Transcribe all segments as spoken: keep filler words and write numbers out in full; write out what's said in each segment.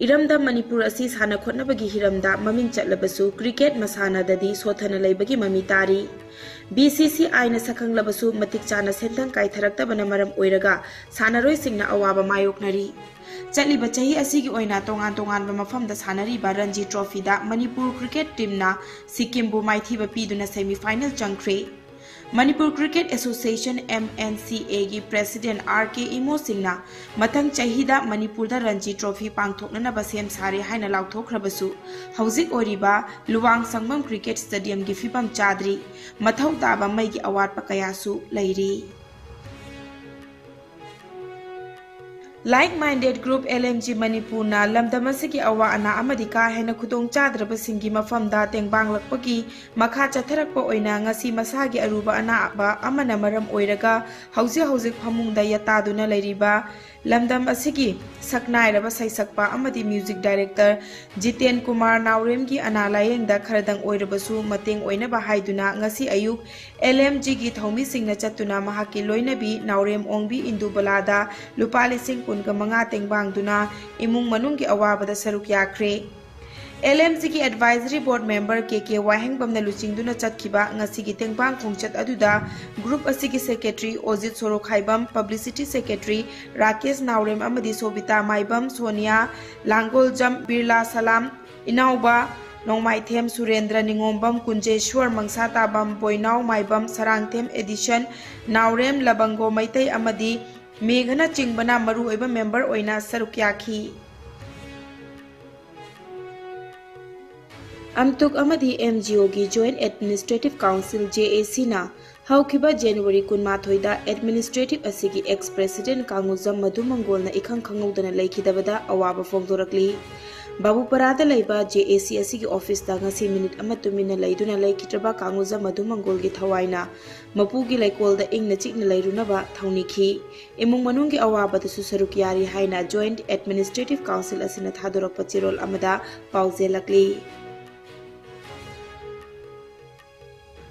ꯏꯔꯝꯗꯝ ꯃꯅꯤꯄꯨꯔ ꯑꯁꯤ ꯁꯥꯟꯅ ꯈꯣꯠꯅꯕꯒꯤ ꯍꯤꯔꯝꯗ ꯃꯃꯤꯡ ꯆꯠꯂꯕꯁꯨ cricket ꯃꯁꯥꯟꯅꯗꯗꯤ ꯁꯣꯠꯊꯅ ꯂꯩꯕꯒꯤ ꯃꯃꯤ ꯇꯥꯔꯤ꯫ BCCIꯅ ꯁꯛꯈꯪꯂꯕꯁꯨ ꯃꯇꯤꯛ ꯆꯥꯅ ꯁꯦꯟꯊꯪ ꯀꯥꯏꯊꯔꯛꯇꯕꯅ ꯃꯔꯝ ꯑꯣꯏꯔꯒ ꯁꯥꯟꯅꯔꯣꯏꯁꯤꯡꯅ ꯑꯋꯥꯕ ꯃꯥꯌꯣꯛꯅꯔꯤ꯫ ꯆꯠꯂꯤꯕ ꯆꯍꯤ ꯑꯁꯤꯒꯤ ꯑꯣꯏꯅ ꯇꯣꯉꯥꯟ ꯇꯣꯉꯥꯟꯕ ꯃꯐꯝꯗ ꯁꯥꯟꯅꯔꯤꯕ ꯔꯟꯖꯤ ꯇ꯭ꯔꯣꯐꯤꯗ ꯃꯅꯤꯄꯨꯔ cricket teamꯅ ꯁꯤꯛꯀꯤꯝꯕꯨ ꯃꯥꯏꯊꯤꯕ ꯄꯤꯗꯨꯅ semi final ꯆꯪꯈ꯭ꯔꯦ꯫ Manipur Cricket Association, MNCAꯒꯤ president R K Imo ꯁꯤꯡꯅ ꯃꯊꯪ ꯆꯍꯤꯗ ꯃꯅꯤꯄꯨꯔꯗ ꯔꯟꯖꯤ ꯇ꯭ꯔꯣꯐꯤ ꯄꯥꯡꯊꯣꯛꯅꯅꯕ ꯁꯦꯝ ꯁꯥꯔꯦ ꯍꯥꯏꯅ ꯂꯥꯎꯊꯣꯛꯈ꯭ꯔꯕꯁꯨ, ꯍꯧꯖꯤꯛ ꯑꯣꯏꯔꯤꯕ ꯂꯨꯋꯥꯡ ꯁꯪꯕꯝ cricket stadiumꯒꯤ ꯐꯤꯕꯝ ꯆꯥꯗ꯭ꯔꯤ, ꯃꯊꯧ ꯇꯥꯕ ꯃꯩꯒꯤ ꯑꯋꯥꯠꯄ ꯀꯌꯥꯁꯨ ꯂꯩꯔꯤ꯫ Like Minded Group, LMG ꯃꯅꯤꯄꯨꯔꯅ ꯂꯝꯗꯝ ꯑꯁꯤꯒꯤ ꯑꯋꯥ ꯑꯅꯥ ꯑꯃꯗꯤ ꯀꯥ ꯍꯦꯟꯅ ꯈꯨꯗꯣꯡ ꯆꯥꯗ꯭ꯔꯕꯁꯤꯡꯒꯤ ꯃꯐꯝꯗ ꯇꯦꯡꯕꯥꯡꯂꯛꯄꯒꯤ ꯃꯈꯥ ꯆꯠꯊꯔꯛꯄ ꯑꯣꯏꯅ ꯉꯁꯤ ꯃꯁꯥꯒꯤ ꯑꯔꯨꯕ ꯑꯅꯥꯕ ꯑꯃꯅ ꯃꯔꯝ ꯑꯣꯏꯔꯒ ꯍꯧꯖꯤꯛ ꯍꯧꯖꯤꯛ ꯐꯃꯨꯡꯗ ꯌꯥꯇꯥꯗꯨꯅ ꯂꯩꯔꯤꯕ ꯂꯝꯗꯝ ꯑꯁꯤꯒꯤ ꯁꯛꯅꯥꯏꯔꯕ ꯁꯩꯁꯛꯄ ꯑꯃꯗꯤ music director ꯖꯤꯇꯦꯟ ꯀꯨꯃꯥꯔ ꯅꯥꯎꯔꯦꯝꯒꯤ ꯑꯅꯥ ꯂꯥꯌꯦꯡꯗ ꯈꯔꯗꯪ ꯑꯣꯏꯔꯕꯁꯨ ꯃꯇꯦꯡ ꯑꯣꯏꯅꯕ ꯍꯥꯏꯗꯨꯅ ꯉꯁꯤ ꯑꯌꯨꯛ LMGꯒꯤ ꯊꯧꯃꯤꯁꯤꯡꯅ ꯆꯠꯇꯨꯅ ꯃꯍꯥꯛꯀꯤ ꯂꯣꯏꯅꯕꯤ ꯅꯥꯎꯔꯦꯝ ꯑꯣꯡꯕꯤ ꯏꯟꯗꯨꯕꯂꯥꯗ ꯂꯨꯄꯥ ꯂꯤꯁꯤꯡ ꯀꯨꯟꯒ ꯃꯉꯥ ꯇꯦꯡꯕꯥꯡꯗꯨꯅ ꯏꯃꯨꯡ ꯃꯅꯨꯡꯒꯤ ꯑꯋꯥꯕꯗ ꯁꯔꯨꯛ ꯌꯥꯈ꯭ꯔꯦ꯫ LMGꯒꯤ advisory board member ꯀꯦ ꯀꯦ ꯋꯥꯍꯦꯡꯕꯝꯅ ꯂꯨꯆꯤꯡꯗꯨꯅ ꯆꯠꯈꯤꯕ ꯉꯁꯤꯒꯤ ꯇꯦꯡꯕꯥꯡ ꯈꯣꯡꯆꯠ ꯑꯗꯨꯗ group ꯑꯁꯤꯒꯤ secretary ꯑꯣꯖꯤꯠ ꯁꯣꯔꯣꯛꯈꯥꯏꯕꯝ, publicity secretary ꯔꯥꯀꯦꯁ ꯅꯥꯎꯔꯦꯝ ꯑꯃꯗꯤ ꯁꯣꯕꯤꯇꯥ ꯃꯥꯏꯕꯝ, ꯁꯣꯅꯤꯌꯥ ꯂꯥꯡꯒꯣꯜꯖꯝ, ꯕꯤꯔꯂꯥ ꯁꯂꯥꯝ, ꯏꯅꯥꯎꯕ ꯅꯣꯡꯃꯥꯏꯊꯦꯝ ꯁꯨꯔꯦꯟꯗ꯭ꯔ ꯅꯤꯉꯣꯝꯕꯝ, ꯀꯨꯟꯖꯦꯁ꯭ꯋꯔ ꯃꯪꯁꯥꯇꯥꯕꯝ, ꯕꯣꯏꯅꯥꯎ ꯃꯥꯏꯕꯝ, ꯁꯔꯥꯡꯊꯦꯝ ꯑꯦꯗꯤꯁꯟ, ꯅꯥꯎꯔꯦꯝ ꯂꯕꯪꯒꯣ ꯃꯩꯇꯩ ꯑꯃꯗꯤ ꯃꯦꯘꯅꯆꯤꯡꯕꯅ ꯃꯔꯨꯑꯣꯏꯕ member ꯑꯣꯏꯅ ꯁꯔꯨꯛ ꯌꯥꯈꯤ꯫ ꯑꯝꯇꯨꯛ ꯑꯃꯗꯤ MGOꯒꯤ Joint Administrative Council, JACꯅ ꯍꯧꯈꯤꯕ January ꯀꯨꯟꯃꯥꯊꯣꯏꯗ administrative ꯑꯁꯤꯒꯤ ex president ꯀꯥꯡꯉꯨꯖꯝ ꯃꯙꯨ ꯃꯪꯒꯣꯜꯅ ꯏꯈꯪ ꯈꯪꯍꯧꯗꯅ ꯂꯩꯈꯤꯗꯕꯗ ꯑꯋꯥꯕ ꯐꯣꯡꯗꯣꯔꯛꯂꯤ꯫ ꯕꯥꯕꯨꯄꯔꯥꯗ ꯂꯩꯕ JAC ꯑꯁꯤꯒꯤ officeꯇ ꯉꯁꯤ minute ꯑꯃ ꯇꯨꯃꯤꯟꯅ ꯂꯩꯗꯨꯅ ꯂꯩꯈꯤꯗ꯭ꯔꯕ ꯀꯥꯡꯉꯨꯖꯝ ꯃꯙꯨ ꯃꯪꯒꯣꯜꯒꯤ ꯊꯋꯥꯏꯅ ꯃꯄꯨꯒꯤ ꯂꯩꯀꯣꯜꯗ ꯏꯪꯅ ꯆꯤꯛꯅ ꯂꯩꯔꯨꯅꯕ ꯊꯧꯅꯤꯈꯤ꯫ ꯏꯃꯨꯡ ꯃꯅꯨꯡꯒꯤ ꯑꯋꯥꯕꯗꯁꯨ ꯁꯔꯨꯛ ꯌꯥꯔꯤ ꯍꯥꯏꯅ Joint Administrative Council ꯑꯁꯤꯅ ꯊꯥꯗꯣꯔꯛꯄ ꯆꯦꯔꯣꯜ ꯑꯃꯗ ꯄꯥꯎꯖꯦꯜꯂꯛꯂꯤ꯫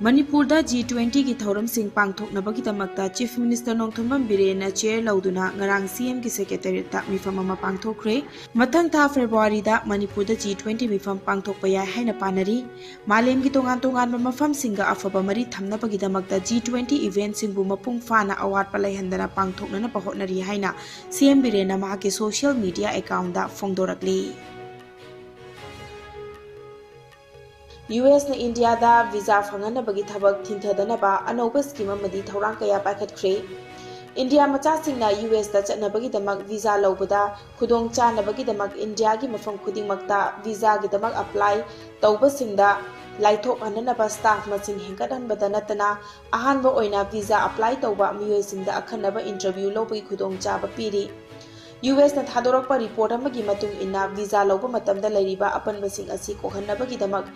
ꯃꯅꯤꯄꯨꯔꯗ ꯖꯤ ꯇ꯭ꯋꯦꯟꯇꯤꯒꯤ ꯊꯧꯔꯝꯁꯤꯡ ꯄꯥꯡꯊꯣꯛꯅꯕꯒꯤꯗꯃꯛꯇ Chief Minister ꯅꯣꯡꯊꯣꯝꯕꯝ ꯕꯤꯔꯦꯟꯅ chair ꯂꯧꯗꯨꯅ ꯉꯔꯥꯡ C M ꯒꯤ secretariatꯇ ꯃꯤꯐꯝ ꯑꯃ ꯄꯥꯡꯊꯣꯛꯈ꯭ꯔꯦ꯫ ꯃꯊꯪ ꯊꯥ Februaryꯗ ꯃꯅꯤꯄꯨꯔꯗ ꯖꯤ ꯇ꯭ꯋꯦꯟꯇꯤ ꯃꯤꯐꯝ ꯄꯥꯡꯊꯣꯛꯄ ꯌꯥꯏ ꯍꯥꯏꯅ ꯄꯥꯅꯔꯤ꯫ ꯃꯥꯂꯦꯝꯒꯤ ꯇꯣꯉꯥꯟ ꯇꯣꯉꯥꯟꯕ ꯃꯐꯝꯁꯤꯡꯒ ꯑꯐꯕ ꯃꯔꯤ ꯊꯝꯅꯕꯒꯤꯗꯃꯛꯇ ꯖꯤ ꯇ꯭ꯋꯦꯟꯇꯤ eventꯁꯤꯡꯕꯨ ꯃꯄꯨꯡ ꯐꯥꯅ ꯑꯋꯥꯠꯄ ꯂꯩꯍꯟꯗꯅ ꯄꯥꯡꯊꯣꯛꯅꯅꯕ ꯍꯣꯠꯅꯔꯤ ꯍꯥꯏꯅ C M ꯕꯤꯔꯦꯟꯅ ꯃꯍꯥꯛꯀꯤ social media accountꯇ ꯐꯣꯡꯗꯣꯔꯛꯂꯤ꯫ U S ꯅ ꯏꯟꯗꯤꯌꯥꯗ visa ꯐꯪꯍꯟꯅꯕꯒꯤ ꯊꯕꯛ ꯊꯤꯡꯊꯗꯅꯕ ꯑꯅꯧꯕ scheme ꯑꯃꯗꯤ ꯊꯧꯔꯥꯡ ꯀꯌꯥ ꯄꯥꯏꯈꯠꯈ꯭ꯔꯦ꯫ ꯏꯟꯗꯤꯌꯥ ꯃꯆꯥꯁꯤꯡꯅ U S ꯇ ꯆꯠꯅꯕꯒꯤꯗꯃꯛ visa ꯂꯧꯕꯗ ꯈꯨꯗꯣꯡ ꯆꯥꯅꯕꯒꯤꯗꯃꯛ ꯏꯟꯗꯤꯌꯥꯒꯤ ꯃꯐꯝ ꯈꯨꯗꯤꯡꯃꯛꯇ visaꯒꯤꯗꯃꯛ apply ꯇꯧꯕꯁꯤꯡꯗ ꯂꯥꯏꯊꯣꯛꯍꯟꯅꯅꯕ staff ꯃꯁꯤꯡ ꯍꯦꯟꯒꯠꯍꯟꯕꯗ ꯅꯠꯇꯅ, ꯑꯍꯥꯟꯕ ꯑꯣꯏꯅ visa apply ꯇꯧꯕ ꯃꯤꯑꯣꯏꯁꯤꯡꯗ ꯑꯈꯟꯅꯕ interview ꯂꯧꯕꯒꯤ ꯈꯨꯗꯣꯡꯆꯥꯕ ꯄꯤꯔꯤ꯫ U S ꯅ ꯊꯥꯗꯣꯔꯛꯄ report ꯑꯃꯒꯤ ꯃꯇꯨꯡ ꯏꯟꯅ, visa ꯂꯧꯕ ꯃꯇꯝꯗ ꯂꯩꯔꯤꯕ ꯑꯄꯟꯕꯁꯤꯡ ꯑꯁꯤ ꯀꯣꯛꯍꯟꯅꯕꯒꯤꯗꯃꯛ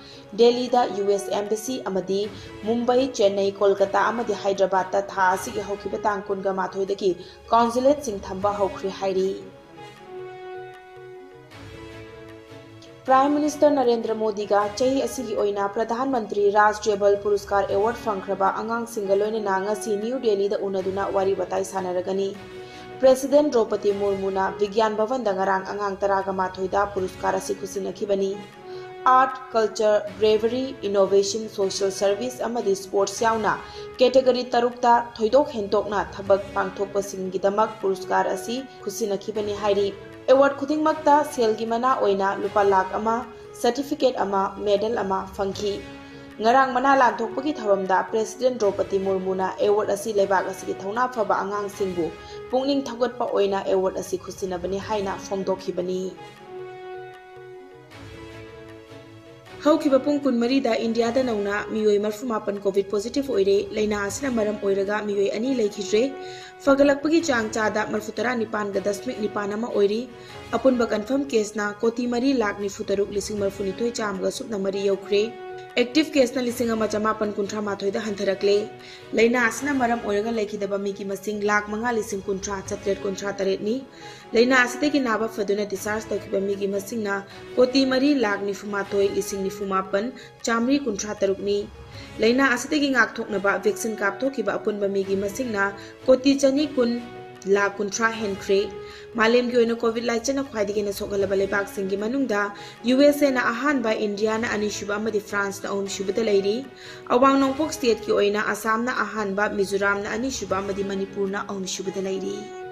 ꯗꯦꯜꯂꯤꯗ U S embassy ꯑꯃꯗꯤ ꯃꯨꯝꯕꯥꯏ, ꯆꯦꯟꯅꯥꯏ, ꯀꯣꯜꯀꯇꯥ ꯑꯃꯗꯤ ꯍꯥꯏꯗ꯭ꯔꯕꯥꯗꯇ ꯊꯥ ꯑꯁꯤꯒꯤ ꯍꯧꯈꯤꯕ ꯇꯥꯡ ꯀꯨꯟꯒ ꯃꯥꯊꯣꯏꯗꯒꯤ consulateꯁꯤꯡ ꯊꯝꯕ ꯍꯧꯈ꯭ꯔꯦ ꯍꯥꯏꯔꯤ꯫ Prime Minister ꯅꯔꯦꯟꯗ꯭ꯔ ꯃꯣꯗꯤꯒ ꯆꯍꯤ ꯑꯁꯤꯒꯤ ꯑꯣꯏꯅ ꯄ꯭ꯔꯙꯥꯟ ꯃꯟꯇ꯭ꯔꯤ ꯔꯥꯖ ꯖꯦꯕꯜ ꯄꯨꯔꯁꯀꯥꯔ award ꯐꯪꯈ꯭ꯔꯕ ꯑꯉꯥꯡꯁꯤꯡꯒ ꯂꯣꯏꯅꯅ ꯉꯁꯤ ꯅ꯭ꯌꯨ ꯗꯦꯜꯂꯤꯗ ꯎꯅꯗꯨꯅ ꯋꯥꯔꯤ ꯋꯥꯇꯥꯏ ꯁꯥꯟꯅꯔꯒꯅꯤ꯫ President ꯗ꯭ꯔꯧꯄꯗꯤ ꯃꯨꯔꯃꯨꯅ ꯕꯤꯒ꯭ꯌꯥꯟ ꯚꯕꯟꯗ ꯉꯔꯥꯡ ꯑꯉꯥꯡ ꯇꯔꯥꯒ ꯃꯥꯊꯣꯏꯗ ꯄꯨꯔꯁꯀꯥꯔ ꯑꯁꯤ ꯈꯨꯠꯁꯤꯟꯅꯈꯤꯕꯅꯤ꯫ Art, Culture, Bravery, Innovation, Social Service ꯑꯃꯗꯤ Sports ꯌꯥꯎꯅ category ꯇꯔꯨꯛꯇ ꯊꯣꯏꯗꯣꯛ ꯍꯦꯟꯗꯣꯛꯅ ꯊꯕꯛ ꯄꯥꯡꯊꯣꯛꯄꯁꯤꯡꯒꯤꯗꯃꯛ ꯄꯨꯔꯁꯀꯥꯔ ꯑꯁꯤ ꯈꯨꯠꯁꯤꯟꯅꯈꯤꯕꯅꯤ ꯍꯥꯏꯔꯤ꯫ Award ꯈꯨꯗꯤꯡꯃꯛꯇ ꯁꯦꯜꯒꯤ ꯃꯅꯥ ꯑꯣꯏꯅ ꯂꯨꯄꯥ ꯂꯥꯈ ꯑꯃ, certificate ꯑꯃ, medal ꯑꯃ ꯐꯪꯈꯤ꯫ ꯉꯔꯥꯡ ꯃꯅꯥ ꯂꯥꯟꯊꯣꯛꯄꯒꯤ ꯊꯧꯔꯝꯗ President ꯗ꯭ꯔꯧꯄꯗꯤ ꯃꯨꯔꯃꯨꯅ award ꯑꯁꯤ ꯂꯩꯕꯥꯛ ꯑꯁꯤꯒꯤ ꯊꯧꯅꯥ ꯐꯕ ꯑꯉꯥꯡꯁꯤꯡꯕꯨ ꯄꯨꯛꯅꯤꯡ ꯊꯧꯒꯠꯄ ꯑꯣꯏꯅ award ꯑꯁꯤ ꯈꯨꯠꯁꯤꯟꯅꯕꯅꯤ ꯍꯥꯏꯅ ꯐꯣꯡꯗꯣꯛꯈꯤꯕꯅꯤ꯫ ꯍꯧꯈꯤꯕ ꯄꯨꯡ ꯀꯨꯟꯃꯔꯤꯗ ꯏꯟꯗꯤꯌꯥꯗ ꯅꯧꯅ ꯃꯤꯑꯣꯏ ꯃꯔꯤꯐꯨ ꯃꯥꯄꯟ COVID positive ꯑꯣꯏꯔꯦ꯫ ꯂꯩꯅꯥ ꯑꯁꯤꯅ ꯃꯔꯝ ꯑꯣꯏꯔꯒ ꯃꯤꯑꯣꯏ ꯑꯅꯤ ꯂꯩꯈꯤꯗ꯭ꯔꯦ꯫ ꯐꯒꯠꯂꯛꯄꯒꯤ ꯆꯥꯡ ꯆꯥꯗ ꯃꯔꯤꯐꯨ ꯇꯔꯥꯅꯤꯄꯥꯟꯒ ꯗꯁꯃꯤꯛ ꯅꯤꯄꯥꯟ ꯑꯃ ꯑꯣꯏꯔꯤ꯫ ꯑꯄꯨꯟꯕ confirm caseꯅ ꯀꯣꯇꯤ ꯃꯔꯤ ꯂꯥꯈ ꯅꯤꯐꯨ ꯇꯔꯨꯛ ꯂꯤꯁꯤꯡ ꯃꯔꯤꯐꯨꯅꯤꯊꯣꯏ ꯆꯥꯝꯃꯒ ꯁꯨꯞꯅ ꯃꯔꯤ ꯌꯧꯈ꯭ꯔꯦ꯫ ꯑꯦꯛꯇꯤꯚ ꯀꯦꯁꯅ ꯂꯤꯁꯤꯡ ꯑꯃ ꯆꯃꯥꯄꯟ ꯀꯨꯟꯊ꯭ꯔꯥ ꯃꯥꯊꯣꯏꯗ ꯍꯟꯊꯔꯛꯂꯦ꯫ ꯂꯥꯏꯅꯥ ꯑꯁꯤꯅ ꯃꯔꯝ ꯑꯣꯏꯔꯒ ꯂꯩꯈꯤꯗꯕ ꯃꯤꯒꯤ ꯃꯁꯤꯡ ꯂꯥꯈ ꯃꯉꯥ ꯂꯤꯁꯤꯡ ꯀꯨꯟꯊ꯭ꯔꯥ ꯆꯥꯇ꯭ꯔꯦꯠ ꯀꯨꯟꯊ꯭ꯔꯥ ꯇꯔꯦꯠꯅꯤ꯫ ꯂꯥꯏꯅꯥ ꯑꯁꯤꯗꯒꯤ ꯅꯥꯕ ꯐꯗꯨꯅ ꯗꯤꯁꯆꯥꯔꯖ ꯇꯧꯈꯤꯕ ꯃꯤꯒꯤ ꯃꯁꯤꯡꯅ ꯀꯣꯇꯤ ꯃꯔꯤ ꯂꯥꯈ ꯅꯤꯐꯨ ꯃꯥꯊꯣꯏ ꯂꯤꯁꯤꯡ ꯅꯤꯐꯨ ꯃꯥꯄꯟ ꯆꯥꯃꯔꯤ ꯀꯨꯟꯊ꯭ꯔꯥ ꯇꯔꯨꯛꯅꯤ꯫ ꯂꯥꯏꯅꯥ ꯑꯁꯤꯗꯒꯤ ꯉꯥꯛꯊꯣꯛꯅꯕ ꯚꯦꯛꯁꯤꯟ ꯀꯥꯞꯊꯣꯛꯈꯤꯕ ꯑꯄꯨꯟꯕ ꯃꯤꯒꯤ ꯃꯁꯤꯡꯅ ꯀꯣꯇꯤ ꯆꯅꯤ ꯀꯨꯟ ꯂꯥꯈ ꯀꯨꯟꯊ꯭ꯔꯥ ꯍꯦꯟꯈ꯭ꯔꯦ꯫ ꯃꯥꯂꯦꯝꯒꯤ ꯑꯣꯏꯅ ꯀꯣꯚꯤꯗ ꯂꯥꯏꯆꯠꯅ ꯈ꯭ꯋꯥꯏꯗꯒꯤ ꯍꯦꯟꯅ ꯁꯣꯛꯍꯜꯂꯕ ꯂꯩꯕꯥꯛꯁꯤꯡꯒꯤ ꯃꯅꯨꯡꯗ ꯌꯨ ꯑꯦꯁ ꯑꯦꯅ ꯑꯍꯥꯟꯕ, ꯏꯟꯗꯤꯌꯥꯅ ꯑꯅꯤꯁꯨꯕ ꯑꯃꯗꯤ ꯐ꯭ꯔꯥꯟꯁꯅ ꯑꯍꯨꯝꯁꯨꯕꯗ ꯂꯩꯔꯤ꯫ ꯑꯋꯥꯡ ꯅꯣꯡꯄꯣꯛ ꯁ꯭ꯇꯦꯠꯀꯤ ꯑꯣꯏꯅ ꯑꯁꯥꯝꯅ ꯑꯍꯥꯟꯕ, ꯃꯤꯖꯣꯔꯥꯝꯅ ꯑꯅꯤꯁꯨꯕ ꯑꯃꯗꯤ ꯃꯅꯤꯄꯨꯔꯅ ꯑꯍꯨꯝꯁꯨꯕꯗ ꯂꯩꯔꯤ꯫